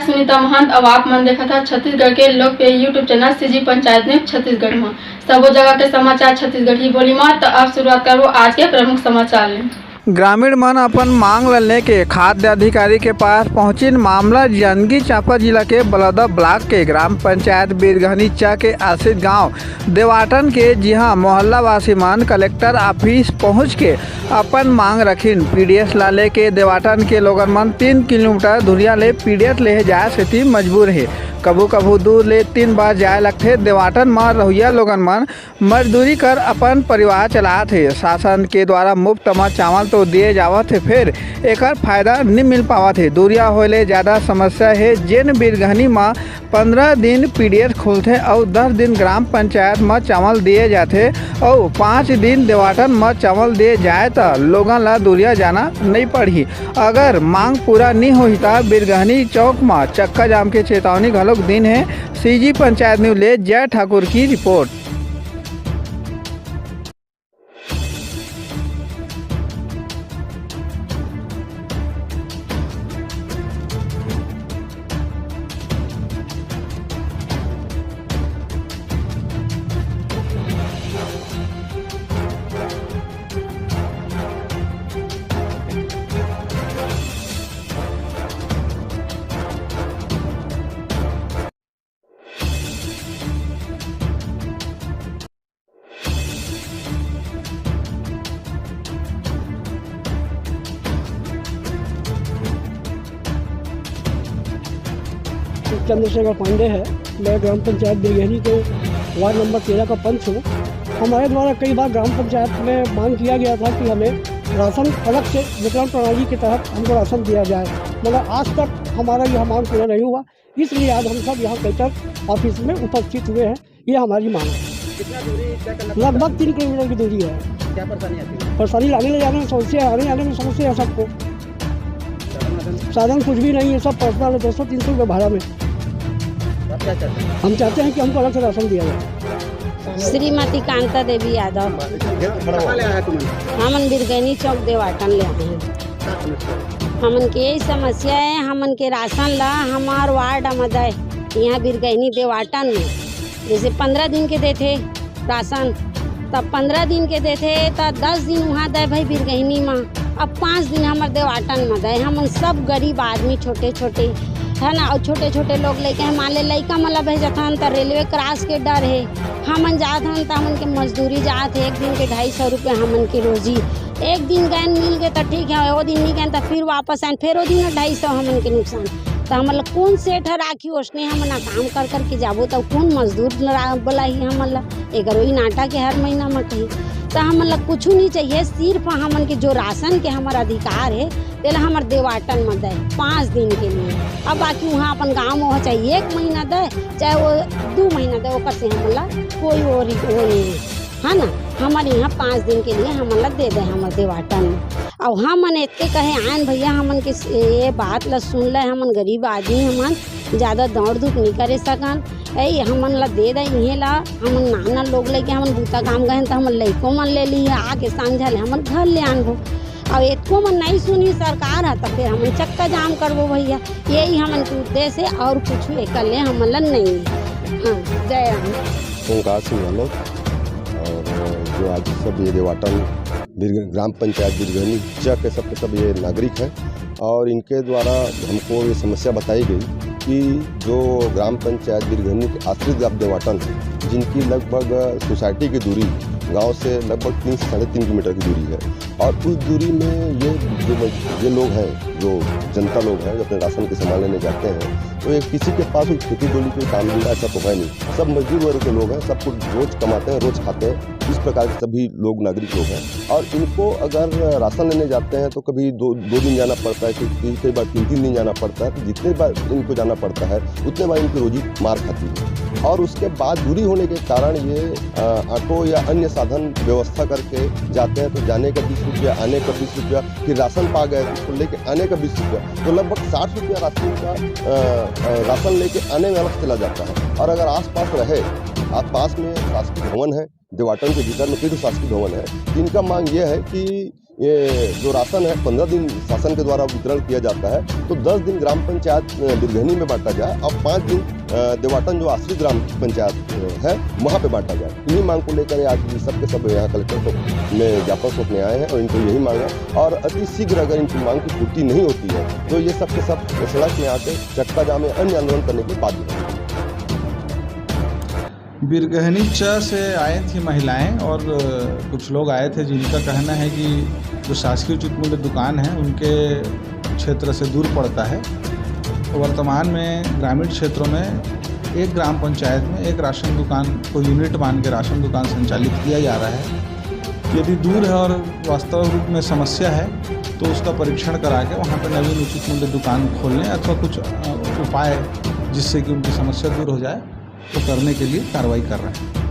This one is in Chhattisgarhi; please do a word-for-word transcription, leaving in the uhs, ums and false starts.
सुनीता महंत, अब आप मन देखत हा छत्तीसगढ़ के लोकप्रिय YouTube channel CG panchayat news Chhattisgarh में। सबो जगह के समाचार छत्तीसगढ़ी बोली में। तो अब शुरुआत करबो आज के प्रमुख समाचार ले। ग्रामीण मन अपन मांग ल लेके खाद्य अधिकारी के पास पहुंचिन। मामला जांजगीर चांपा जिला के बलौदा ब्लॉक के ग्राम पंचायत बिरगहनी च के आश्रित गांव देवाटन के, जिहां मोहल्ला वासी मन कलेक्टर ऑफिस पहुंच के अपन मांग रखिन। पीडीएस ला लेके देवाटन के लोगन मन तीन किलोमीटर दूरिया ले पीडीएस ले जाए सेती मजबूर हे। कभू कभू दू ले तीन बार जाए लगथे। देवाटन म रहुइया लोगन मन मजदूरी कर अपन परिवार चलात हे। शासन के द्वारा मुफ्त म चावल तो दिए जावत हे, फेर एकर फायदा नि मिल पावत हे। दूरिया होए ले ज्यादा समस्या हे। जेन बिरगहनी म पंद्रह दिन पीडीएस खुलथे अउ दस दिन ग्राम पंचायत म चावल दिए जाथे अउ पाँच दिन देवाटन म चावल दिए जाए, त लोगन ला दूरिया जाना नइ पड़ही। अगर मांग पूरा नि होही, त बिरगहनी चौक म चक्का जाम के चेतावनी घलोक दिन हे। सीजी पंचायत न्यूज ले जय ठाकुर की रिपोर्ट। चंद्रशेखर पांडे है। मैं ग्राम पंचायत बिरगहनी के वार्ड नंबर तेरह का पंच हूँ। हमारे द्वारा कई बार ग्राम पंचायत में मांग किया गया था कि हमें राशन अलग से वितरण प्रणाली के तहत हमको राशन दिया जाए, मगर आज तक हमारा यह मांग पूरा नहीं हुआ। इसलिए आज हम सब यहाँ कलेक्टर ऑफिस में उपस्थित हुए हैं। ये हमारी मांग है। कितना दूरी तय करना पड़ता है? लगभग तीन किलोमीटर की दूरी है। क्या परेशानी आती है? परेशानी आने ले जाने में समस्या है, आने जाने में समस्या है सबको। साधन वाधन? साधन कुछ भी नहीं है, सब पर्सनल है, दो सौ तीन सौ रुपये भाड़ा में। आप क्या चाहते हैं? हम चाहते हैं कि हमको अलग से राशन दिया जाए। श्रीमती कांता देवी यादव। कहाँ ले आया तुमने? हमन बिरगैनी चौक देवाटन ले आए हैं। क्या समस्या है? हमन के यही समस्या है, हमन के राशन ला हमार वार्ड म दे, यहाँ बिरगैनी देवाटन में जैसे पंद्रह दिन के देथे राशन, तब पंद्रह दिन के देथे, त दस दिन वहाँ दे भाई बिरगहिनी म, अब पाँच दिन हमर देवाटन म दे। हमन सब गरीब आदमी, छोटे छोटे, है ना, और छोटे छोटे लोग लेके हम, मान ले लइका मन ला भेजथन, त रेलवे क्रॉस के डर हे। हमन जात हन, त हमन के मजदूरी जात हे, एक दिन के ढाई सौ रुपया हमन के रोजी। एक दिन गैन मिल गए, त ठीक है, वो दिन नहीं गैन, त फिर वापस आएन, फिर वो दिन ढाई सौ हमन के नुकसान। त हमन ला कौन सेठ ह राखी? ओसने हमन ह काम कर कर के जाबो, त कौन मजदूर ला बोलाही हमन ला? एकर वही नाटा के हर महीना म कही। त हमन ला कुछु नहीं चाहिए, सिर्फ हमन के जो राशन के हमर अधिकार है, तेला हमर देवाटन म दे पाँच दिन के लिए। अब बाकी वहाँ अपन गाँव में हो, चाहे एक महीना दे, चाहे वो दू महीना दे, ओकर से हमन ला कोई वो रि-, वो नहीं है, है ना। हमर यहाँ पाँच दिन के लिए हमन ला दे दे हमर देवाटन म। अब हमन एतके कहे आयन भैया, हमन के ये बात ला सुन ले, हमन गरीब आदमी, हमन ज़्यादा दौड़ धूप नहीं करे सकन। ए, हमन ला दे दे इहे ला, हमन नाना लोग लेके हमन बूता काम गए हन, त हमन लइको मन ले ली है, आके सांझा ले हमन घर ले आनबो। अब एतको मन नहीं सुनी सरकार ह, त फिर हमन चक्का जाम करबो भैया। यही हमन के उद्देश्य है, और कुछ एकर ले हमन ला नहीं है। हाँ, जय राम। ओंकार सिंह गहलोत, और जो आज सब ये देवाटन बिरग-, ग्राम पंचायत बिरगहनी च के सब के सब ये नागरिक हैं, और इनके द्वारा हमको ये समस्या बताई गई कि जो ग्राम पंचायत बिरगहनी के आश्रित ग्राम देवाटन है, जिनकी लगभग सोसाइटी की दूरी गांव से लगभग तीन से साढ़े तीन किलोमीटर की दूरी है, और उस दूरी में ये जो मज-, ये लोग हैं, जो जनता लोग हैं, जो अपने राशन के सामान लेने जाते हैं, तो ये किसी के पास कोई खेती डोली, कोई काम धंधा ऐसा तो है नहीं। सब मजदूर वर्ग के लोग हैं, सब कुछ रोज कमाते हैं, रोज खाते हैं। इस प्रकार के सभी लोग, नागरिक लोग हैं, और इनको अगर राशन लेने जाते हैं तो कभी दो, दो दिन जाना पड़ता है, कई, कई बार तीन, तीन दिन जाना पड़ता है। तो जितने बार इनको जाना पड़ता है, उतने बार इनकी रोजी मार खाती है। और उसके बाद दूरी होने के कारण ये, अ, ऑटो या अन्य साधन व्यवस्था करके जाते हैं, तो जाने का बीस रुपया, आने का बीस रुपया, फिर राशन पा गए, उसको लेके आने का बीस रुपया, तो लगभग साठ रुपया राशन का, अ, अ, राशन लेके आने में अलग चला जाता है। और अगर आसपास रहे, आसपास में शासकीय भवन है, देवाटन के भीतर में कई ठो शासकीय भवन है, तो इनका मांग ये है कि ये जो राशन है, पंद्रह दिन शासन के द्वारा वितरण किया जाता है, तो दस दिन ग्राम पंचायत, अ, बिरगहनी में बांटा जाए और पाँच दिन, अ, देवाटन जो आश्रित ग्राम पंचायत, अ, है, वहाँ पे बांटा जाए। इन्हीं मांग को लेकर आज ये सब के सब यहाँ कलेक्टर को, में ज्ञापन सौंपने आए हैं और इनको यही मांग है। और अति शीघ्र अगर इनकी मांग की पूर्ति नहीं होती है, तो ये सब के सब सड़क में आके चक्का जाम या अन्य आंदोलन करने के लिए बाध्य होंगे। बिरगहनी च से आए थी महिलाएं और, अ, कुछ लोग आए थे जिनका कहना है कि जो शासकीय उचित मूल्य दुकान है, उनके क्षेत्र से दूर पड़ता है। वर्तमान में ग्रामीण क्षेत्रों में एक ग्राम पंचायत में एक राशन दुकान को यूनिट मान के राशन दुकान संचालित किया जा रहा है। यदि दूर है और वास्तविक रूप में समस्या है, तो उसका परीक्षण करा के वहाँ पर नवीन उचित मूल्य दुकान खोलने अथवा कुछ, अ, उपाय जिससे कि उनकी समस्या दूर हो जाए, वो करने के लिए कार्रवाई कर रहे हैं।